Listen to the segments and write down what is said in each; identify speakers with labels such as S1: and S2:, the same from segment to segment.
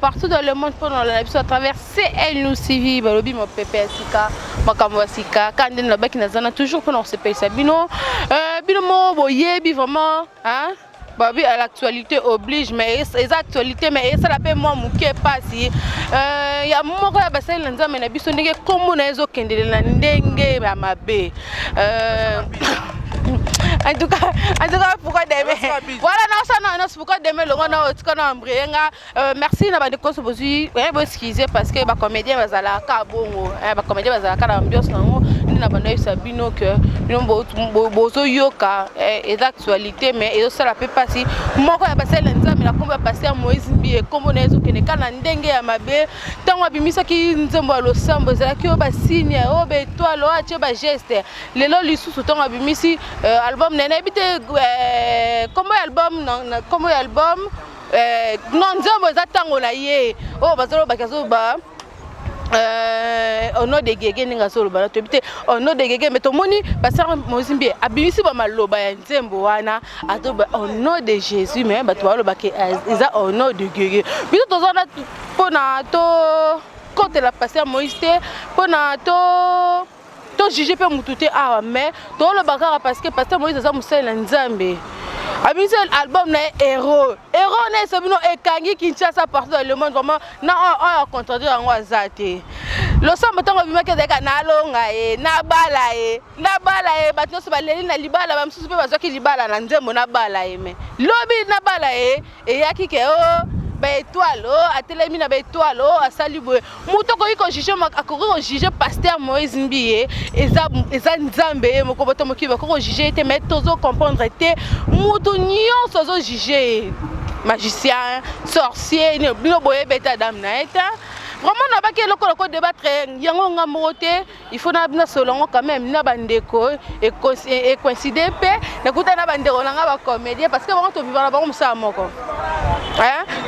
S1: Partout dans le monde mpona olanda biso à travers CL News TV. Balobi mopepe ya sika, makambo ya sika, kaka nde nalobaki naza na toujours mpona kosepelisa bino. Bino moko boyebi vraiment, hein? Babi à l'actualité oblige, mais eza actualité, mais esala mpe mwa moke mpasi ya moko ya basali na Nzambe na biso, ndenge nkombo na ye ezokendele na ndenge ya mabe. En tout cas, pourquoi demain? Voilà, non, ça non, pourquoi demain le ngona otika na embrayé nga. Merci na bandeko nyonso bozwi boexcuse, parce que bacomédien bazalaka bongo, bacomédien bazalaka na ambiance nango. Nde na bando oyebisa bino ke bino bozoyoka, eza actualité, mais ezosala mpe mpasi. Moko ya basali na Nzambe na nkombo ya pasteur Moïse Mbiye, nkombo na ye ezokende kaka na ndenge ya mabe. Ntango abimisaki nzembo ya losambo, ezalaki oyo basigne, oyo baétoile, oyo atie bageste. Lelo lisusu, ntango abimisi album na ye, nayebi te nkombo ya album, nkombo ya album, non, nzembo eza ntango na ye oyo bazolobaki, azoloba au nom de Gege. Ndenge azoloba na toyebi te au nom de Gege, mais tomoni pasteur Moïse Mbiye abimisi bamaloba ya nzembo wana, azoba au nom de Jésus, mais bato balobaki eza au nom de Gege. Biso toza na mpona tokotela pasteur Moïse te, mpona to tojuge mpe motu te awa, mais toloba kaka parce que pasteur Moïse aza mosali na Nzambe. Abimisi album na ye Héros. Héros na eso bino ekangi Kinshasa, partout dans le monde. Vraiment, na oyo acontredire yango aza te. Losambo ntango abimaki, ezalaki nalonga ye, nabala ye, nabala ye. Bato nyonso baleli na libala, bamosusu mpe bazwaki libala na nzembo nabala ye. Mais lobi nabala ye eyaki ke o baétoile, o atelemi na baétoile, o asali boye. Moto akoki kojuge, akoki kojuge pasteur Moïse Mbiye, eza Nzambe ye moko. Bato mokili bakoki kojuge ye te, mais tozocomprendre te. Moto nyonso azojuge ye magicien, sorcier. Bino boyebi ete adame na ye te. Vraiment, nabaki eloko na kodébattre yango nga moko te, il faut nasolo yango quand même na bandeko. Ecoïncide mpe nakuta na bandeko na nga bacomédien, parce que bango tovivaka na bango mosala moko,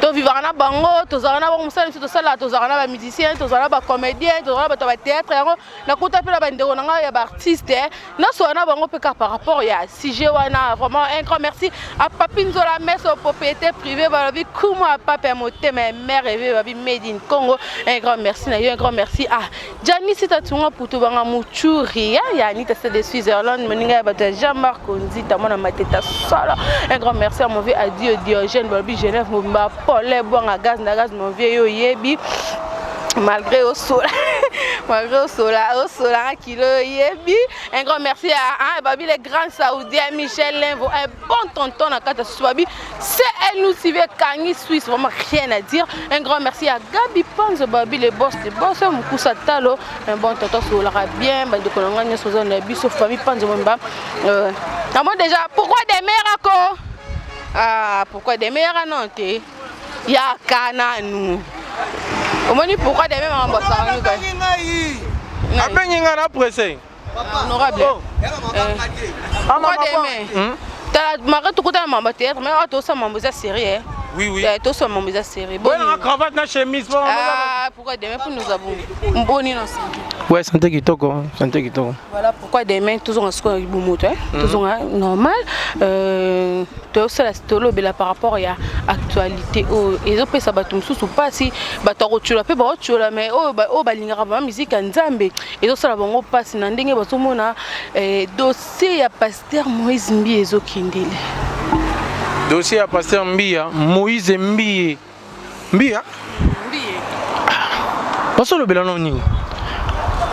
S1: tovivaka na bango, tozalaka na bango mosala biso tosalaka, tozalaka na bamusicien, tozalaka na bacomédien, tozalaka na bato ya bathéâtre. Yango nakuta mpe na bandeko na ngai ya baartiste, nasola na bango mpe kaka par rapport ya sujet wana. Vraiment, un grand merci à Papi Nzola Meso, propriété privée. Balobi kumu ya pape ya motema ya mare eve, babi made in Congo. Un grand merci na yo, un grand merci à Jani Sita Tunga Putu Banga Muchuri ya Anita de Switzerland, moninga ya bato ya Jean-Marc Nzita, mwana mateta solo. Un grand merci à mon vieux Adio Diogène, balobi Genève mobimba, Paul Bwanga, gaz na gaz. Mon vieux, yo yebi, malgré osola, malgré osola, osolanga kilo, yebi. Un grand merci à, hein, babi les grands saoudiens, Michel Limvo, un bon tonton na kati ya susu. Babi CL nous suivez Kangi Suisse, vraiment rien à dire. Un grand merci à Gabi Panzo, babi le boss de boss, Mukusa Talo, un bon tonton solaka bien. Bandeko na ngai nyonso oza na biso, famille Panzo Momba. Namoni déjà pourquoi des mères ako, ah, pourquoi des mères non te yaka nanu. Omoni pourquoi des mères makambo asanganuka.
S2: Abengi ngai na presse.
S1: Honorable, pourquoi des mères? Tala maka, tokutana mambo ya théâtre, mais awa tosala mambo eza sérieux.
S2: Oui.
S1: Tosala mambo eza sérieux.
S2: Boyelanga cravate na chemise.
S1: Ah, pourquoi demain pour nous avons mboni non santé?
S2: Ouais, santé kitoko, santé kitoko.
S1: Voilà, pourquoi demain tozonga sikoyo bomoto, tozonga normal. Tosala, tolobela par rapport ya actualité oyo ezopesa bato mosusu mpasi. Bato akotiola mpe baotiola, mais oyo balingaka bama musique ya Nzambe, ezosala bango mpasi na ndenge bazomona dossier ya pasteur Moïse Mbiye ezokendele.
S2: Dossier ya pasteur Mbiya, Moïse Mbiye, Mbiya.
S1: Mbiye.
S2: Basolobela no nini?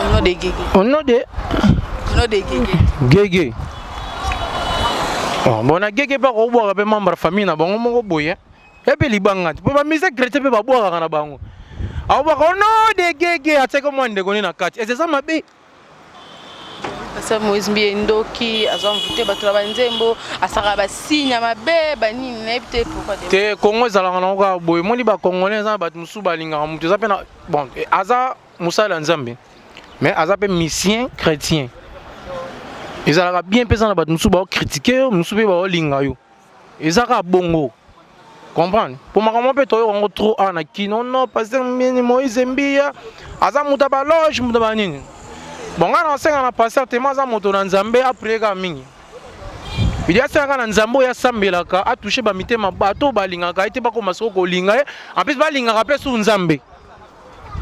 S1: Au nom de Gege.
S2: Au nom de
S1: Au nom de Gege.
S2: Gege. Oh, bon, na Gege mpe akobwaka mpe membre ya famille na bango moko boye epe libanga te, mpo bamusicien chrétien mpe babwakaka na bango. Akobwaka au nom de Gege, atiaki mwa ndeko nde na kati. Ese eza mabe.
S1: Pasteur Moïse Mbiye ndoki, azwa mvute bato na banzembo, asalaka basigne ya mabe banini, nayebi te pourquoi.
S2: Te, Kongo ezalaka nango kaka boye. Moni bacongolais eza na bato mosusu balingaka moto eza mpe na bon, aza mosali ya Nzambe, mais aza mpe musicien chrétien. Ezalaka bien mpe eza na bato mosusu baocritique yo, mosusu mpe baolinga yo. Eza kaka bongo, comprendre? Po makambo mpe toyoka yango trop awa na kino. Non, pasteur mini Moïse Mbiya aza moto ya baloge, moto ya banini. Bon, ngai na osenga na pasteur tema, aza moto na Nzambe, aprie kaka mingi. Bidi asalaka na Nzambe oyo asambelaka, atouche bamitema bato oyo balingaka ye te, bakoma soko kolinga ye, en plus balingaka mpe su Nzambe.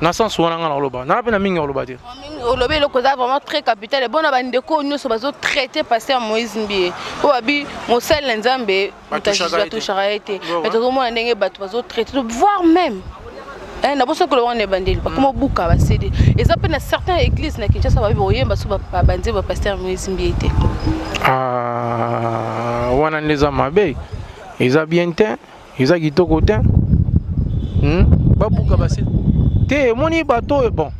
S2: Na sens wana nga nakoloba, naa mpe na mingi koloba te.
S1: Olobi eloko eza vraiment très capital. Ebona bandeko nyonso bazotraite pasteur Moïse Mbiye oyo babi mosali na Nzambe, batouchaka ye te, mais tozomona ndenge bato bazotraite, voire même na boso koloba wana ebandeli, bakoma obuka baCD. Eza mpe na certains église na Kinshasa, babi boyemba so banzembo ya pasteur Moïse Mbiye te.
S2: Ah, wana nde eza mabe, eza bien te, eza kitoko te. Babuka baCD te. Emoni bato oyo, bon,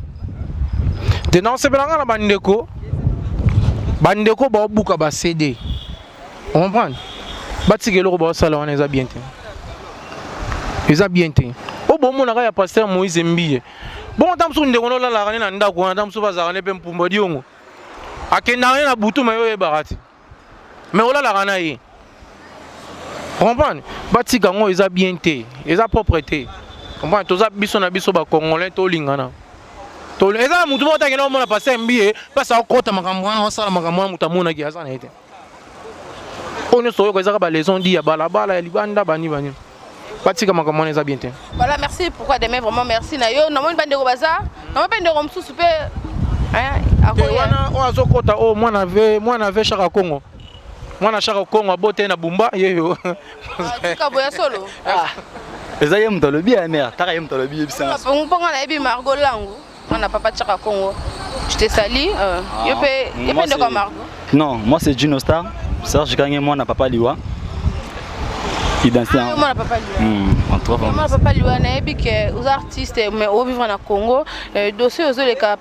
S2: te naosepela nga na bandeko baobuka baCD, comprendre, batika eloko baosala wana, eza bien te, eza bien te. Oyo bomonaka ya pasteur Moïse Mbiye bongo, ta mosusu ndeko nolalaka ne na ndako wana, ta mosusu bazalaka ne mpe mpumba diongo, akendaka ne na butu, ma yo oyebaka te, mais olalaka na ye, comprendre. Batika yango, eza bien te, eza propre te, comprendre. Toza biso na biso bacongolais, tolingana. Eza na mutu moko takende omona pasteur Mbiye mpasi akota makambo wana, osala makambo wana, moto amonaki aza na ye te. Oyo nyonso oyoka ezaka baleçon di ya balabala ya libanda, bani bani, batika makambo wana, eza bien te.
S1: Voilà, merci. Pourquoi demain, vraiment merci na yo. Namoni bandeko baza, namoni mpe ndeko mosusu mpe.
S2: Wana oyo azokɔta oyo mwana ve Chaka Congo, mwana Chaka Congo abote na Bumba yeyo.
S1: Tika boya solo.
S3: Eza ye moto alobi ya mare, taka ye moto alobi, yebisanga.
S1: Mponga nayebi Margot Langu, mwana papa Chaka Congo, je te salue. Yo mpe, yo mpe ndeko ya Margot?
S3: Non, moi c'est Gino Star, Serge Kange, mwana papa Liwa, identité.
S1: Mwana papa Liwa.
S3: En tout cas.
S1: Mwana papa Liwa, nayebi ke oza artiste mais ovivre na Congo. Dossier ozoleka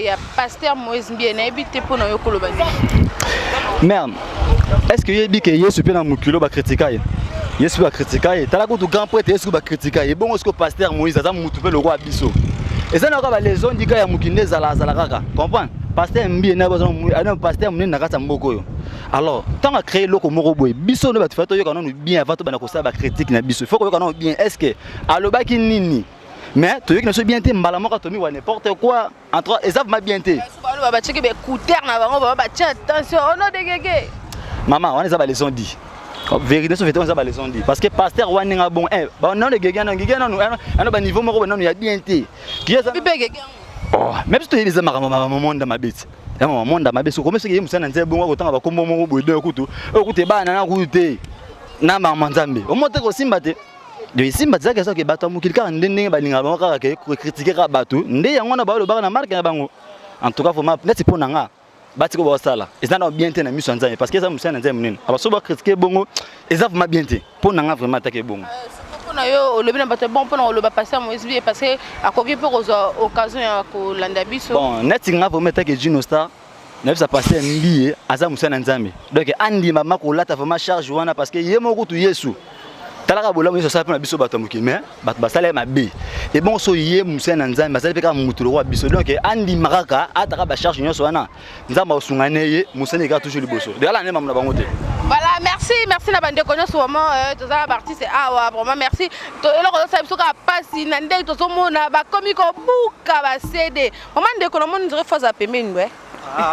S1: ya pasteur Moïse Mbiye, nayebi te mpo na yo koloba nini.
S3: Merde, est ce que yebi ke Yesu mpe na mokili oyo bakritika ye? Yesu mpe bakritika ye. Tala kutu grand prêtre Yesu bakritika ye. Bongo siko pasteur Moïse aza mutu mpe lokola biso. Eza na kaka baleçon dika ya mokili nde ezala azala kaka, comprendre. Pasteur Mbiye na pasteur monene na kati ya mboka oyo. Alors ntango acréé eloko moko boye, biso nde bato fa toyoka nanu bien avant tobanda kosala bacritique na biso. Il faut koyoka nanu bien, est ce que alobaki nini? Mais toyoki na biso bien te, mbala moko atomi wa n'importe quoi. En tout cas, eza vraiment bien te.
S1: Baloba batiaki baécouteur na bango, baba batia attention au nom de Gege.
S3: Mama, wana eza baleçon di vérité so vérité, wana eza baleçon di, parce que pasteur wana ndenge bon, nano Gege nano, Gege nano ano baniveau moko nano ya bien te.
S1: Mpe Gege.
S3: Oh, même si toyebi eza makambo mamonda mabe ti, ya mamonda mabe, soki soki ye mosala na nzela bongo, akotanga bakombo moko boye, de kutu oyo kutu ebana na kutu te na makambo Nzambe omo te, kosimba te. Donc esimba tezaki soki bato ya mokili kaka nde ndenge balingaka bango kaka ke kocritiquer kaka bato, nde yango wana balobaka na marke na bango. En tout cas, vraiment, neti mpo na nga, batika basala, eza na bien te na miso ya Nzambe, parce que eza mosala na Nzambe monene. Alors so bacritiquer bongo, eza vraiment bien te mpo na nga, vraiment atake bongo.
S1: Mpona yo, olobi na bato bon mpona koloba pasteur Moïse Mbiye, parce que akoki mpe kozwa occasion ya kolanda biso.
S3: Bon, neti nga vraiment etake Gino Star, nayebisa pasteur Mbiye, aza mosala na Nzambe, donc andima ma kolata vraiment charge wana, parce que ye moko kutu Yesu, talaka bolamu Yesu asala mpe na biso bato ya mokili, mais bato basala ye mabe. Ebongo so ye mosala na Nzambe azali mpe kaka motu lokola biso, donc andima kaka ataka bacharge nyonso wana, Nzambe akosunga ne ye, mosala ekaka toujours liboso. Donc ala nde mamu na bango te.
S1: Voilà, merci, merci na bandeko nyonso. Vraiment, toza baartiste awa, vraiment merci. Eloko ozosala biso kaka mpasi na ndenge tozomona bakomi kobuka baCD. Mama ndeko, namoni nzore fo aza pembeni bwe,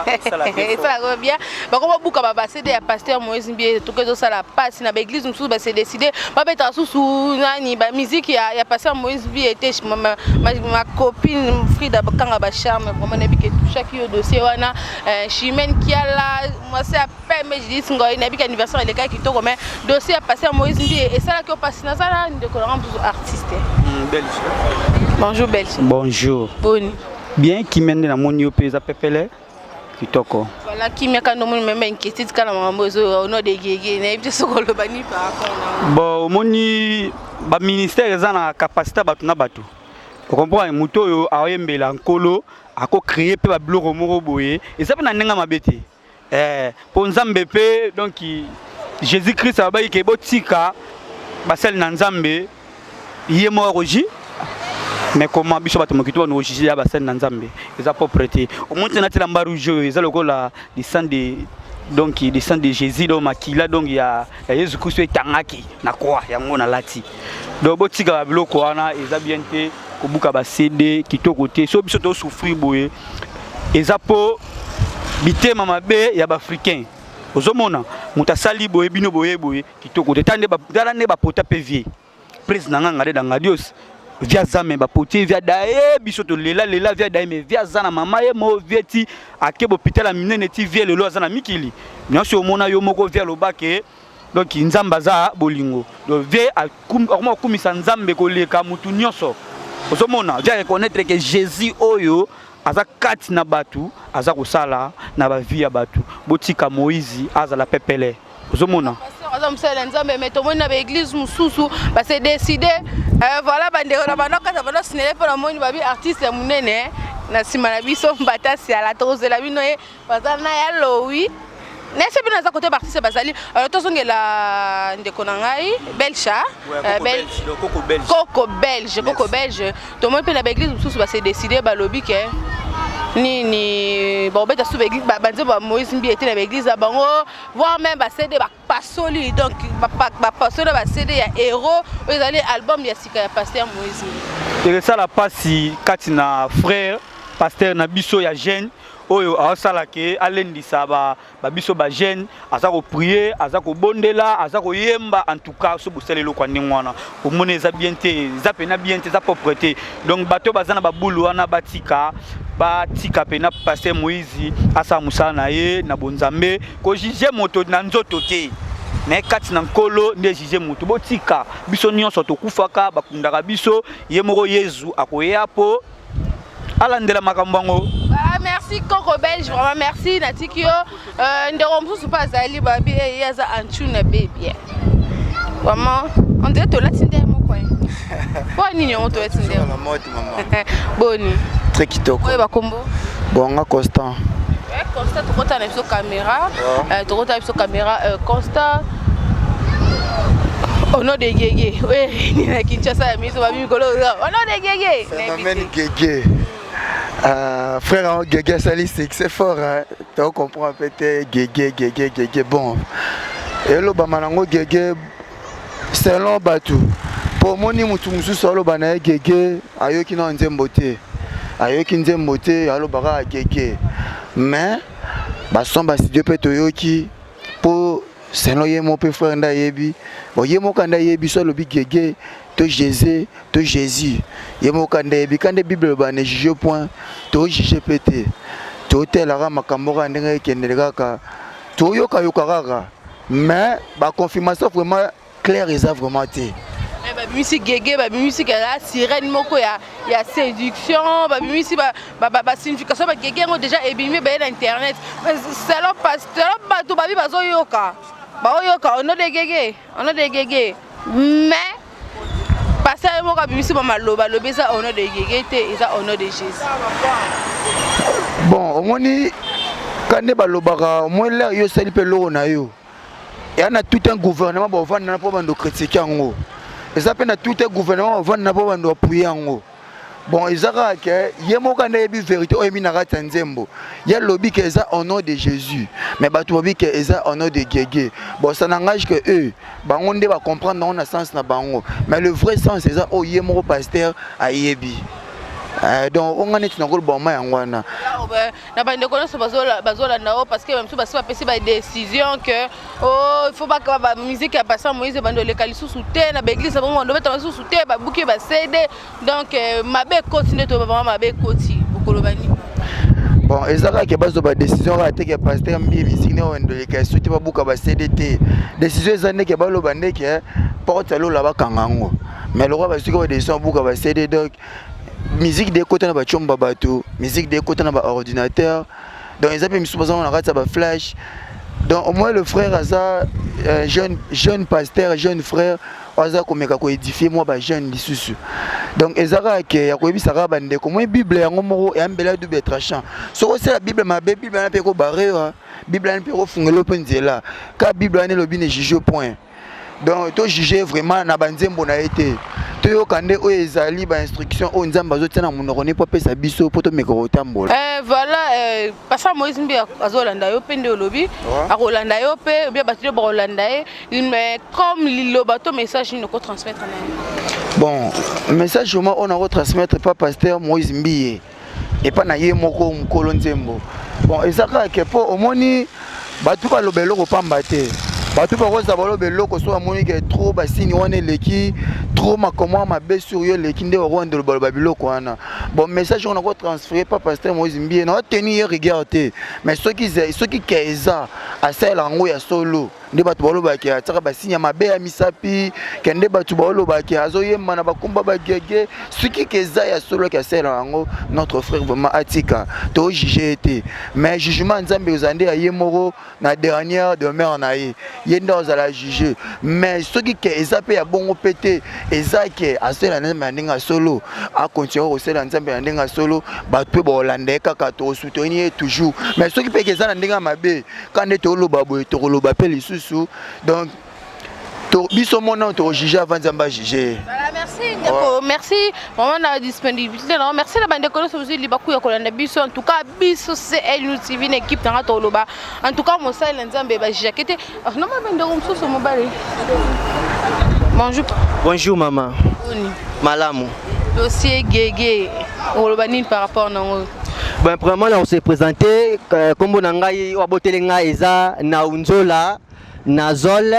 S1: esalaka bien. Bakoma buka baCD ya pasteur Moïse Mbiye, toki ezosala mpasi na baéglise mosusu, base décide babetaka susu nani bamusique ya pasteur Moïse Mbiye te. Ma copine Frida Kanga bacharme, vraiment nayebi ke touchaki yo dossier wana. Chimene Kiala, mwasi ya pembe, Judith Ngoi, nayebi ke anniversaire elekaki kitoko, mais dossier ya pasteur Moïse Mbiye esalaki yo mpasi. Nazala ndeko nanga mosusu artiste. Bonjour Belge.
S4: Bonjour.
S1: Boni?
S4: Bien, kimia nde namoni yo mpe eza pepele kitoko.
S1: Voilà, kimia kaka ndomoni, meme inquiétude kaka na makambo ezo au nom de Gege. Nayebi te soki oloba ni par rapport
S4: na. Bon, omoni baministère eza na capacité ya bato na bato, ocomprendre. Moto oyo aoyembela Nkolo akocréer mpe babiloko moko boye, eza mpe na ndenge mabe te, mpo Nzambe mpe, donc Jésus Christ alobaki ke botika basali na Nzambe, ye moko akoji. Mais comment biso bato mokili to bano ya basali na Nzambe? Eza propre te. Omoni te natela mba rouge oyo eza lokola le sang de, donc le sang de Jésus, donc makila donc ya Yesu Kristo etangaki na croix, yango nalati. Donc botika babiloko wana, eza bien te. Kobuka baCD kitoko te. So biso tosouffrir boye, eza mpo bitema mabe ya baafricain. Ozomona Moto asali boye bino boye boye kitoko te. Tala nde bapota mpe vie. Prise na nga ngade da ngadios. Via zame bapotie via daye biso tolela lela via daye mais via aza na mama ye mo vie ti ake bopitala minene ti vie lelo aza na mikili nyonso omona yo moko vie aloba ke donc nzambe aza bolingo donc vie akoma kokumisa nzambe koleka mutu nyonso ozomona vie reconnaître que Jésus oyo aza kati na bato aza kosala na bavie ya bato botika Moïse azala pepele ozomona
S1: aza mosali na nzambe mais tomoni na baeglise mosusu base décide euh, voilà bandeko na bando kata bando sinele mpo namoni babi artiste ya monene na nsima na biso mbata siala tokozela bino ye baza na ya lowi nese bino aza kote baartiste bazali euh, tozongela ndeko na ngai belcha euh, koko belge koko belge tomoni mpe na baeglise mosusu base décide balobi ke nini bakobeta su banzembo ya moïse mbiye te na baeglise ya bango voire même bacd bapasoli donc bapasoli ba cd ya héros oyo ezali album ya sika ya pasteur moïse mbiye
S4: ekesala mpasi kati na frère pasteur na biso ya jeune oyo aosala ke alendisa ba, ba biso ba jeune aza koprier aza kobondela aza koyemba en tout cas so bosala eloko ya ndenge wana omoni eza bien te eza mpena bien te eza propre te donc bato oyo baza na babulu wana batika batika mpena pasteur moïse asala mosala na ye na bonzambe kojuge moto na nzoto te me kati na nkolo nde juge moto botika biso nyonso tokufaka bakundaka biso ye moko yezu akoya mpo alandela makambo yango.
S1: Ah, merci Coco Belge, vraiment merci natiki yo. Euh, ndeko mosusu mpe azali babi eh, ye aza anchuna baby. Eh. Vraiment, on dirait tolati nde moko. Eh. Mpo nini yango tolati nde? Boni.
S5: Très kitoko.
S1: Oyo bakombo?
S5: Bonga Constant.
S1: Eh, Constant tokota na biso caméra, euh, tokota na biso caméra euh, Constant au nom de Gege oyo ni na Kinshasa ya miso babi mikolo au nom de Gege
S5: phénomène Gege euh, frère hein, Gege asali succès fort hein. To comprend mpe te Gege Gege Gege bon elobama nango Gege selon bato mpo omoni motu mosusu aloba na ye Gege ayoki nao nzembo te ayoki nzembo te alobaka Gege mais bason ba studio mpe toyoki mpo selon ye moko mpe frère nde ayebi bon ye moko nde ayebi so alobi gege to jésus to jésus ye moko nde ayebi ka nde bible eloba ne juge point tojuge mpe te totelaka makambo kaka ndenge ekendele kaka toyokayoka kaka mais baconfirmation vraiment claire eza vraiment te
S1: eh, babimisi gege babimisi kala sirène moko ya, ya séduction babimisi basignification ba, ba, ba bagege yango déjà ebimi baye na internet selon pasteur bato babi bazoyoka baoyoka ono de gege ono de gege mais pasteur ye moko abimisi ba maloba alobi eza ono de gege te eza ono de jésus
S5: bon omoni ka nde balobaka omoi lere yo osali mpe eloko na yo eya na tout un gouvernement bovanda na mpo bando kritike yango eza mpe na tout un gouvernement bovanda na mpo bando apuye yango bon eza kaka ke ye moko nde ayebi vérité oyo emi na kati ya nzembo ye alobi ke eza au nom de jésus mais bato babi ke eza au nom de gege bon ça n'engage que eux bango nde bacomprendre yango na sens na bango mais le vrai sens eza oyo ye moko pasteur ayebi euh, donc onga neti nakoloba ma yango wana
S1: na bandeko nyonso bazolanda yo parce que bamisusu basi bapesi badécision que oh, il faut bamusike ya pasteur moïse ebandi oleka lisusu te na baeglise bango bando obeta lisusu te babuki bacd donc euh, mabe ekoti nde toba bango mabe ekoti bokoloba nini
S5: bon eza kaka ke bazwa badécision kaka te ke pasteur mbiye misiki nde bandoleka esu te babuka bacd te décision eza ndeke baloba ndeke porte ya lola bakanga yango mais lokola bazwiki badécision babuka bacd donc musique de ekota na bacomba bato musique de ekota na baordinateur donc eza mpe misusu baza na kati ya baflash donc au moins le frère aza euh, jeune, jeune pasteur jeune frère aza komeka koédifie mwa bajeune lisusu donc eza kaka ke ya koyebisa kaka bandeko moi bible yango moko ya mbela double tranchant soki osala bible mabe bible wana mpe ekobarewa bible wana mpe ekofungela mpe nzela ka bible wana elobi ne juge point donc to juge vraiment na banzembo na ye te toyoka nde oyo ezali bainstruction oyo nzambe azotia na monoko ne mpo apesa biso mpo tomeka kotambola
S1: eh, voilà eh, pasa moïse mbi azolanda yo mpe nde olobi akolanda yo mpe obia bato nde bakolanda ye mais comme liloba to message nini okotransmettre na ye
S5: bon message vraiment oyo nakotransmettre pa pasteur moïse mbiye epa na ye moko mokolo nzembo bon eza kaka ke mpo omoni Bato baloba eloko pamba te. Bato bakozala baloba eloko soki bamoni ke trop basini wana eleki trop makomo ya mabe sur yo eleki nde bakoanda baloba biloko wana. Bon, message wana nakotransfere pa pasteur Moïse Mbiye, na tenir ye rigueur te, mais soki soki ke eza asalela yango ya solo nde bato balobaki atiaka basigne ya mabe ya misapi, ke nde bato balobaki azoyemba na bakomba bagege. Soki ke eza ya solo ke asalela yango, notre frère vraiment atika tojuge ye te, mais jugement ya Nzambe kozala nde ya ye moko na dernière demeure na ye, ye nde azala juge. Mais soki ke eza mpe ya bongo mpe te, eza ke asalela Nzambe na ndenge ya solo, akontinue kosalela Nzambe na ndenge ya solo, bato mpe bakolanda ye kaka, tokosoutenir ye toujours. Mais soki mpe ke eza na ndenge ya mabe, ka nde toloba boye, tokoloba mpe lisusu. Donc to biso mona tokojuge avant Nzambe ajuge ye.
S1: Voilà, merci ndeko, merci vraiment na disponibilité na, merci na bandeko nyonso bozwi libaku ya kolanda biso. En tout cas biso CL TV na équipe nanga toloba, en tout cas mosali na Nzambe bajake te noma. Bandeko mosusu, mobali, bonjour.
S6: Bonjour maman.
S1: Boni?
S6: Malamu.
S1: Dossier Gege, oloba nini par rapport nango?
S6: Bon, premièrement na se présenter, kombo na ngai oyo aboteli ngai eza Naunzola Nazol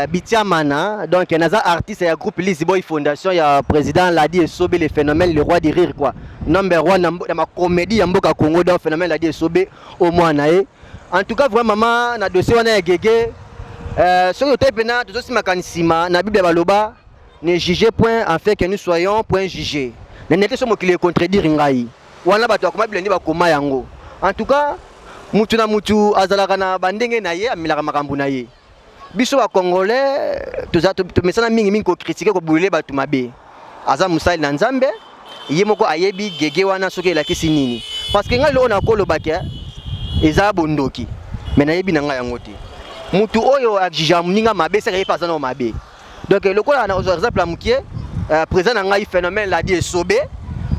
S6: Bitiamana. Donc naza artiste ya groupe Lizzy Boy Fondation ya président Ladi Esobe, le phénomène, le roi du rire quoi. Number one na ma comédie ya mboka Congo, donc phénomène Ladi Esobe au moins na ye. En tout cas vraiment maman, na dossier wana ya Gege, soki otali mpena tozosimaka nsima na Bible, baloba: "Ne jugez point afin que nous soyons point jugés." Na nete so mokili econtredire ngai wana, bato bakoma Bible nde bakoma yango. En tout cas mutu na mutu azalaka na bandenge na ye, amelaka makambo na ye. Biso bacongolais tomesana mingimingi kocritiquer, kobulele bato mabe. Aza mosali na Nzambe, ye moko ayebi gege wana soki elakisi nini, parce que ngai loko nakolobaki eza bondoki, mais nayebi na ngai yango te. Mutu oyo ajugeaka moninga mabe, saka ye mpe aza nao mabe. Donc lokola na kozwa exemple ya mokie, président na ngai phénomène Ladi Esobe,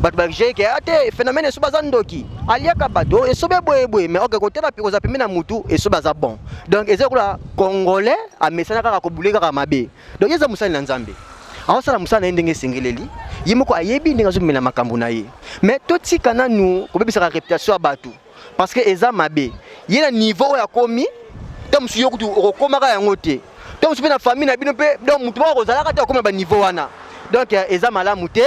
S6: bato bajuge ke ate phénomène Esobe aza ndoki, aliaka bato, Esobe boyeboye, mais oke kotala mpe kozala pembeni na mutu Esobe aza bon. Donc eza lokola congolais amesana kaka kobule kaka mabe. Donc ye eza mosali na Nzambe, aosala mosala na ye ndenge esengeleli, ye moko ayebi ndenge azomela makambo na ye. Mais totika nanu kobebisaka réputation ya bato, parce que eza mabe. Ye na niveau oyo akomi te, mosusu yo kutu okokomaka yango te, to mosusu mpe na famille na bino mpe, donc motu moko akozalaka te akóma na baniveau wana. Donc eza malamu te.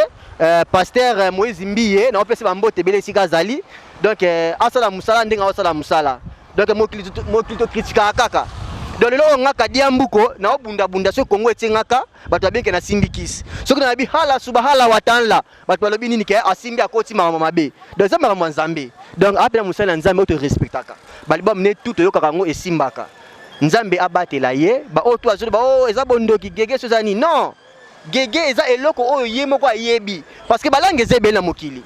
S6: Pasteur Moïse Mbiye, na opesi bambote ebele esika azali. Donc asala mosala ndenge aosala mosala. Donc mokili tokritikaka kaka. Donc lelo oyo ngaka diambuko naobundabunda, soki Kongo etie ngaka, bato babenge nasimbi kisi. Soki nalobi hala suba hala watanla, bato balobi nini? Ke asimbi, akoti makambo mabe. Donc eza makambo ya Nzambe. Donc apena mosali na Nzambe oyo torespectaka, balibwamu ne tu toyokaka yango esimbaka. Nzambe abatela ye. Baoyo to azoloba o eza bondoki gege, so eza nini? Non, gege eza eloko oyo ye moko ayebi, parce que balangue eza ebele na mokili.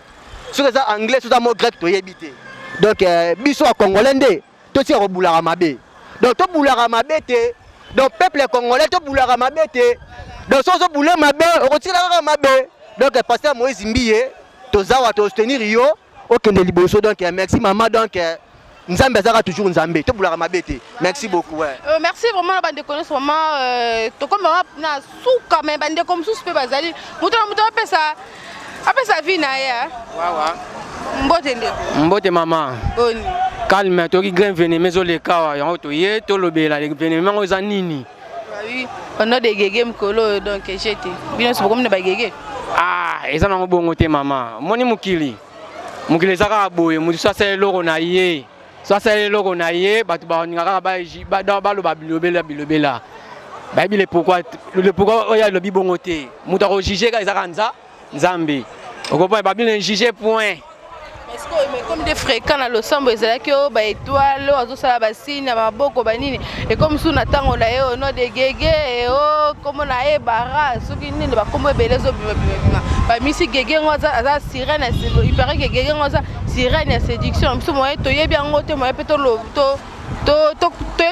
S6: Soki eza anglais, soki eza mot grec, toyebi te. Donc biso ya congolais nde totika kobulaka mabe. Donc tobulaka mabe te. Donc peuple congolais, tobulaka mabe te. Donc soki ozobule mabe, okotikala kaka mabe. Donc pasteur Moïse Mbiye, toza wa tosoutenir yo, okende liboso. Donc merci mama. Donc Nzambe azalaka toujours Nzambe, tobulaka mabe te. Merci beaucoup, ouais.
S1: Merci vraiment na bandeko nyonso. Vraiment tokomi vraiment na suka, mais bandeko mosusu mpe bazali, moto na moto apesa apesa vie na ye.
S2: Wawa.
S1: Mbote ndeko.
S2: Mbote mama.
S1: Boni?
S2: Calme. Toyoki grain veneme ezoleka awa, yango toye tolobela veneme yango eza nini.
S1: Oui, au nom de gege mokolo oyo, donc jete bino nyonso bokomi na bagege.
S2: Ah, eza nango bongo te mama. Omoni mokili, mokili eza kaka boye. Motu so asala eloko na ye, so asala eloko na ye, bato baninga kaka baloba bilobela bilobela. Bayebi le pourquoi, le pourquoi oyo alobi bongo te. Moto akojuge kaka eza kaka Nzambe. Okompane babi: "Ne juge point."
S1: Comme de fréquent na losambo ezalaki oyo baétoile oyo azosala basigne ya maboko banini, ekomi su na ntango na ye au nom de gege o kombo na ye bara soki nini, bakombo ebele ezobimabimabima. Bamisi gege ngo aza sirène, il paraît que gege ngo aza sirène ya séduction. Biso moye toyebi yango te, moye mpe toyebi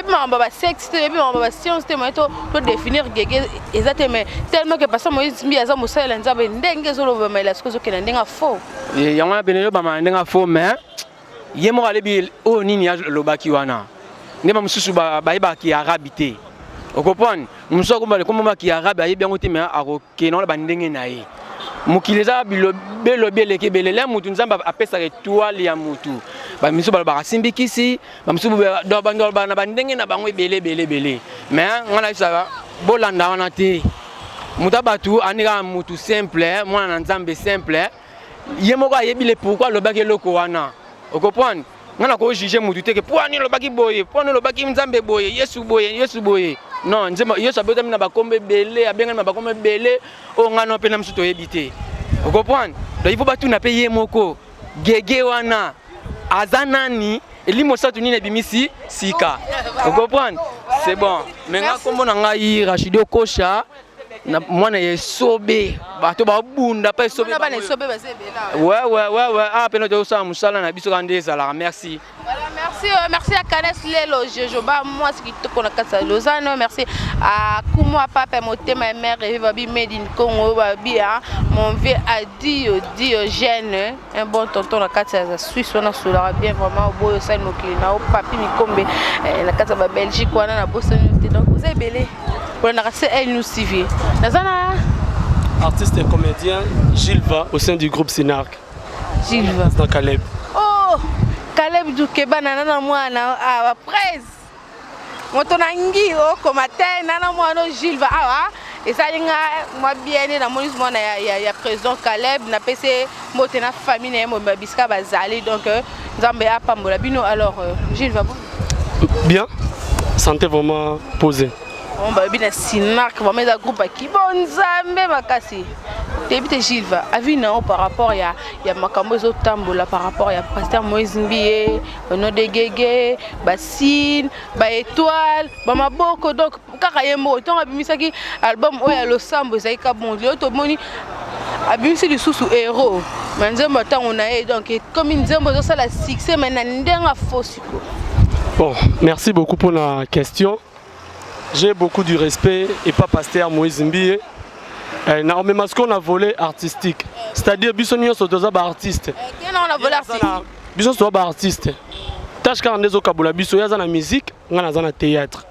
S1: makambo ya basexe te, toyebi makambo ya bascience te, moye todéfinir gege eza te. Mais tellement que pasteur Moïse Mbi aza mosalela Nzambe, ndenge ezolobamela soki ezokende ndenge afaux.
S2: Yango wana pene elobama na ndenge afaux, mais ye moko alebi oyo nini alobaki wana. Nde bamosusu bayebaki arabe te, okomprendre? Mosusu akombaki arabe, ayebi yango te, mais akokende wana bandenge na ye. Mokili eza belobi eleki ebele. Le mutu Nzambe apesaka étoile ya mutu.
S7: Bamisusu balobaka asimbi kisi, bamisusu balobaka na bandenge na bango ebele ebele ebele. Mais ngai nayebisaka bolanda wana te. Moto ya bato ani kaka motu simple, mwana na Nzambe simple. Ye moko ayebi le pourquoi alobaki eloko wana. Okomprendre? Ngai nako juger motu te ke mpo ani olobaki boye, mpo ani olobaki Nzambe boye, Yesu boye, Yesu boye. Non, Nzambe Yesu abetami na bakombo ebele, abengami na bakombo ebele oyo ngai no mpe na mosusu toyebi te. Okomprendre? Donc il faut batuna mpe ye moko. Gege wana aza nani? Elimo satu nini ebimisi sika? Okomprendre? C'est bon. Mais nga kombo na ngai Rachidi Okosha na mwana ya esobe bato babunda pa esobe.
S1: Bana esobe baza ebele.
S7: Ouais ouais ouais ouais, ah pena tozosala mosala na biso kaka nde ezalaka. Merci.
S1: Voilà, merci, merci à Canes Lelo, Jojoba, moi, ce qui te connaît, à Lausanne, merci à Koumou, Papa, Motema, Mère, Babi, Made in Congo, Babi, hein, mon vieux Adio, Diogène, un bon tonton, la kati ya Suisse, on a soulera bien, vraiment, au boyo, ça, mokili, na, papi, Mikombe, la kati ya Belgique, on a la bosse, donc, vous avez belé, on a CL News TV. Nazana.
S8: Artiste et comédien, Gilles Va, au sein du groupe Sinarc.
S1: Gilles Va.
S8: Dans Caleb.
S1: Oh, Caleb Dukeba nana mwana awa presse. Moto na ngi okoma te nana mwana Gilles Va awa esali nga mwa bien namoni mwana ya, ya, ya président Caleb napesi mbote na famille na ye mobimba bisika bazali donc Nzambe apambola bino. Alors Gilles Va bon?
S8: Bien, santé vraiment posée.
S1: Bon, bayebi na Sinarc vraiment eza groupe ya kibonzambe makasi. Toyebi te Gilles Va avis na yo par rapport ya, ya makambo ezotambola par rapport ya pasteur Moïse Mbiye, Onode Gege, basine, baétoile, bamaboko donc kaka ye moko ntongo abimisaki album oyo ya losambo ezalaki ka bon. Lelo tomoni abimisi lisusu héros ma nzembo ya ntango na ye donc ekomi nzembo ezosala succès mais na ndenge afo siko.
S8: Bon, merci beaucoup pour la question. J'ai beaucoup du respect et pas pasteur Moïse Mbiye. Eh, na omema ce qu'on a volet artistique. C'est-à-dire biso nyonso toza ba artiste.
S1: Kena on a volet artistique.
S8: Biso toza ba artiste. Tâche kaka nde ezokabola biso, ye aza na musique, nga naza na théâtre.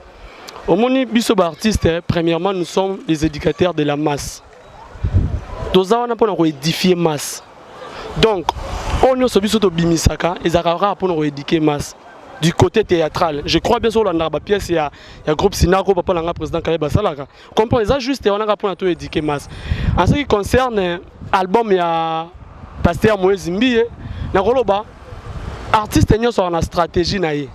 S8: Omoni biso ba artiste, premièrement nous sommes des éducateurs de la masse. Toza wana mpona koédifier masse. Donc oyo nyonso biso tobimisaka ezalaka kaka mpona koéduquer masse. Du côté théâtral, je crois bien sûr olandaka bapièce ya, ya groupe Sinako, papa nanga président Caleb asalaka. Comprend eza juste wana kaka mpona toéduquer masse. En ce qui concerne album ya pasteur Moïse Mbiye, nakoloba artiste nyonso aza na stratégie na ye.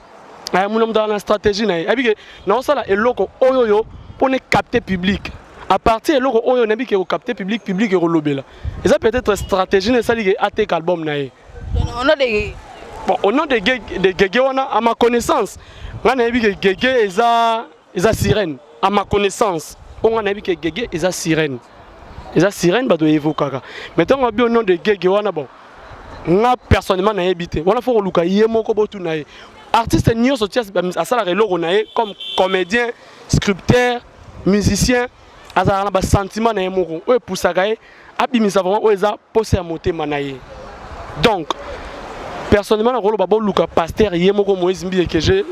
S8: Aya muna moto aza na stratégie na ye. Ayebi ke naosala eloko oyo oyo mpona capter public. À partir eloko oyo nayebi ke ekocapter public, public ekolobela. Eza peut-être stratégie na esali ke ateka album na ye.
S1: Onode Gege.
S8: Bon, au nom de Gege, de Gege wana, à ma connaissance, nga nayebi ke Gege eza eza sirène. À ma connaissance, oyo nga nayebi ke Gege eza sirène. Eza sirène bato evokaka. Mais ntango abi au nom de Gege wana, bon, nga personnellement nayebi te. Wana faut koluka ye moko botuna ye. Artiste nyonso ti asalaka eloko na ye comme comédien, scripteur, musicien, azalaka na basentiment na ye moko oyo epusaka ye abimisa vraiment oyo eza posa ya motema na ye. Donc personnellement nakoloba boluka pasteur ye moko Moïse Mbiye que j'ai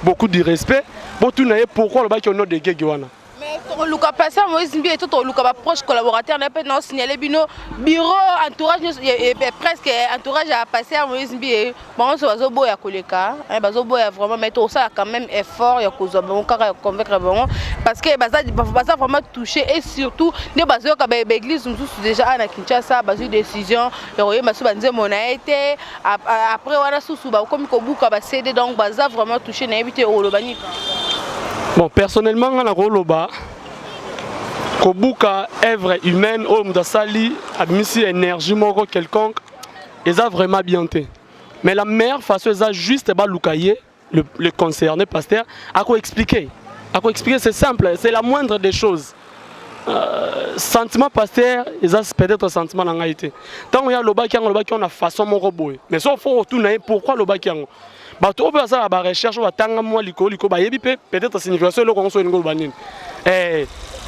S8: beaucoup de respect, botuna ye pourquoi alobaki au nom de Gege wana.
S1: Mais tokoluka pasteur Moïse Mbiye to tokoluka baproche collaborateur na ye mpe naosignale bino bureau entourage nyonso presque entourage ya pasteur Moïse Mbiye bango nyonso bazoboya koleka, bazoboya vraiment, mais tokosala quand même effort ya kozwa bango kaka ya convaincre bango parce que baza, baza vraiment touché et surtout nde bazoyoka baéglise mosusu déjà awa na Kinshasa bazwi décision ya koyemba so banzembo na ye te. Après wana susu bakomi kobuka baCD donc baza vraiment touché. Nayebi te oloba nini.
S8: Bon, personnellement nga nakoloba kobuka œuvre humaine oyo moto asali, abimisi énergie moko quelconque, eza vraiment bien te. Mais la meilleure façon eza juste baluka ye le concerné pasteur, ako expliquer, ako expliquer, c'est simple, c'est la moindre des choses. Sentiment pasteur eza peut-être sentiment na ngai te. Ntango ye alobaki yango, alobaki yango na façon moko boye, mais so faut otuna ye pourquoi alobaki yango. Bato oyo mpe basalaka barecherche oyo batanga mwa likolo likolo bayebi mpe peut-être signification eloko yango so elingi oloba nini.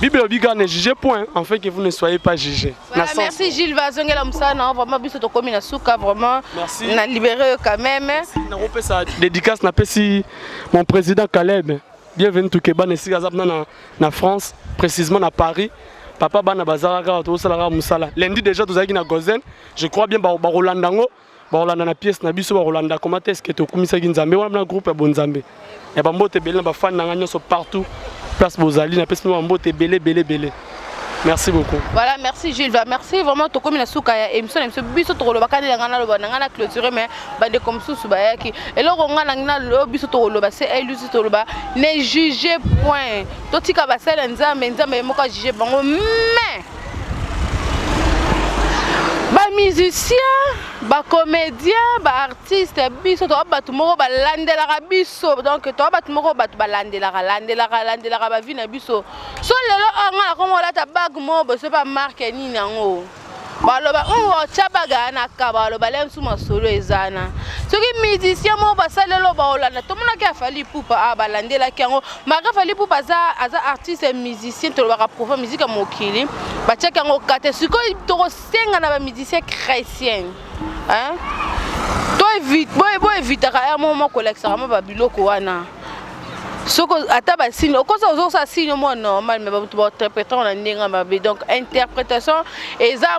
S8: Bible elobi kaka: ne jugez point afin que vous ne soyez pas jugés.
S1: Voilà, merci Gilles Vazongela mosala na vraiment biso tokomi na suka vraiment.
S8: Merci.
S1: Na libéré quand même.
S8: Nakopesa dédicace, napesi mon président Caleb bienvenu Tukeba na esika aza mpena na France, précisément na Paris. Papa, bana bazalaka kaka, tozosalaka mosala. Lundi déjà tozalaki na Gozen, je crois bien bakolanda yango. Bakolanda na pièce na biso, bakolanda comment est-ce que tokumisaki Nzambe wana na groupe ya bonzambe. Ya bambote ebele na bafani na ngai nyonso partout place bozali, napesi bino bambote ebele ebele ebele. Merci beaucoup.
S1: Voilà, merci Gilles. Merci vraiment, tokomi na suka ya émission na biso. Biso tokoloba kani na ngana loba na ngana clôturer, mais bande comme susu bayaki. Eloko ngana na lo biso tokoloba, c'est elusi toloba ne jugez point. Totika basala Nzambe, Nzambe moko juger bango, mais ba musiciens, ba comédiens, ba artistes, biso to bato moko balandelaka biso. Donc to bato moko bato balandelaka landelaka landelaka ba vie na biso. So lelo oyo nga nakomi kolata bague moko boso pa marque nini yango, baloba otya bague aya na ka, baloba le mosusu masolo eza na soki musicien moko basaleli baolanda. Tomonaki Afally Ipupa, a balandelaki yango malgré Fally Ipupa aza artiste musicien, tolobaka profond musique ya mokili, batiaki yango kate. Sikoyo tokosenga na bamusicien chrétien, hein? Boevitaka ya moko kolakisaka mo babiloko wana. Soki ata basigne, okosa ozosala signe moko normal, mais bato bainterpréter na ndenge mabe. Donc interprétation eza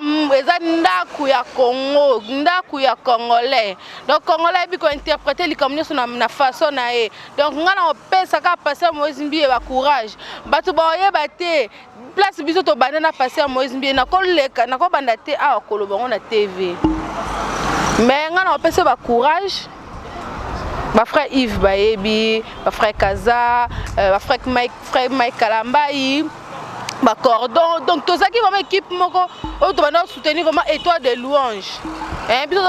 S1: ndako ya Congo, ndako ya Congolais. Donc Congolais ayebi kointerpréter likambo nyonso na façon na ye. Donc ngai na kopesa kaka pasteur Moïse Mbiye bacourage. Bato baoyeba te place biso tobanda na pasteur Moïse Mbiye. Nakoleka, nakobanda te awa koloba ngo na TV, mais ngai na kopesa bacourage. Bafrère Yves bayebi, bafrère Kaza, bafrère Mike, frère Mike Kalambai, bacordon. Donc tozalaki vraiment équipe moko oyo tobanda soutenir vraiment Étoile de Louange. Biso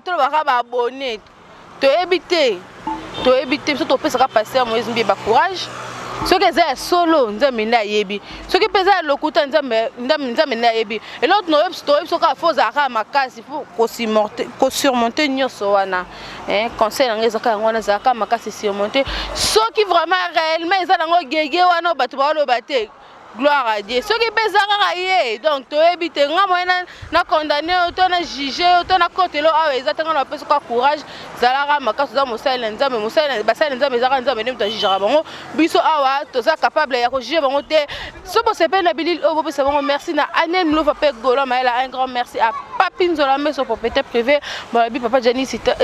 S1: tolobaka baabonné, toyebi te, toyebi te. Biso topesaka pasteur Moïse Mbiye bacourage. Soki eza ya solo, Nzambe nde ayebi. Soki mpe eza ya lokuta, Nzambe nde ayebi. Eloko toyebi, soki faut ozalaka makasi, faut kosurmonter nyonso wana. Conseil nango ezaka yango wana: ezalaka makasi, surmonter. Soki vraiment réellement eza nango gege wana bato baoloba te, gloire à Dieu. Soki mpe eza kaka ye, donc toyebi te. Nga moye na condamné oyo to na juge oyo to na kotelo awa eza te. Nga na bapesi kaka courage: zalaka makasi, oza mosali na Nzambe. Basali na Nzambe, ezaka Nzambe nde moto ajugeaka bango. Biso awa toza capable ya kojuger bango te. So bosepeli na bilili oyo, bopesa bango merci na Anel Mlova mpe Golo Mayela. Un grand merci à Papi Nzola Meso, propriété privé. Balobi Papa Jani Sita,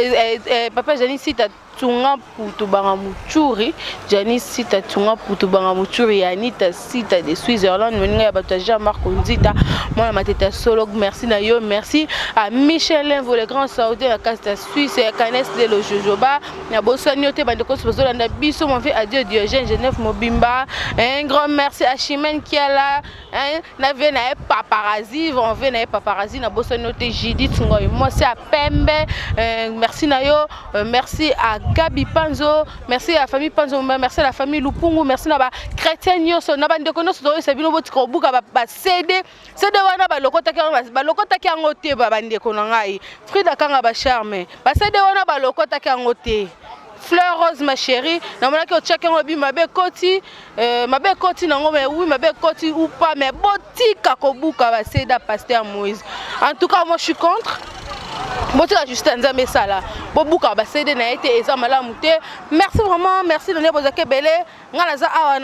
S1: Papa Jani Sita Tunga Putu Banga Muchuri, Jani Sita Tunga Putu Banga Muchuri, Anita Sita de Switzerland, moninga ya bato ya Jean-Marc Nzita, mwana Mateta Solo, merci na yo. Merci à Michel Envo, le grand saoudien ya kati ya Suisse, ya Canes de lo Jojoba. Na bosani yo te, bandeko nyonso bazolanda biso, mon vieux Adieu Diogène, Genève mobimba. Un grand merci à Chimène Kiala, na vie na ye paparazzi, on vie na ye paparazzi. Na bosani yo te, Judith Ngoy, mwasi ya pembe, merci na yo. Merci à Gabi Panzo, merci à la famille Panzo, merci à la famille Lupungu, merci na bachrétien nyonso, na bandeko nyonso. Toyesa bino, botika kobuka bacd. CD wana balokotaki yango te. Bandeko na ngai Frida Kanga, bacharme, bacd wana balokotaki yango te. Fleur Rose, ma chérie, namonaki otiaki yango bi mabe ekoti, mabe ekoti nango. Mais oui, mabe ekoti ou pas, mais botika kobuka bacd pasteur Moïse. En tout cas, moi je suis contre. Botika juste Nzambe esala. Bobuka bacd na ye te, eza malamu te. Merci vraiment, merci na nde bozalaki ebele. Ngai naza awa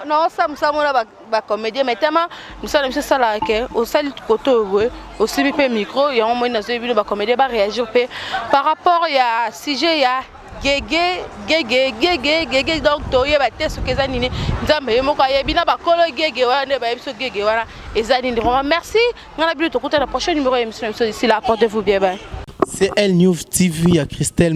S1: naosamusa mona bacomédien, mais tema mosala na biso esalaka ke osali kote oyo boye, osimbi mpe micro yango. Moi nazoyebi bino bacomédien baréagir mpe par rapport ya sujet ya gege gege gege gege. Donc toyeba te soki eza nini. Nzambe ye moko ayebi, na bakolo gege wana nde bayebi so gege wana eza nini. Vraiment merci. Ngai na bino tokutana na prochain numéro ya émission na biso. D'ici là, portez-vous bien, bye.
S9: CL News TV ya Christelle.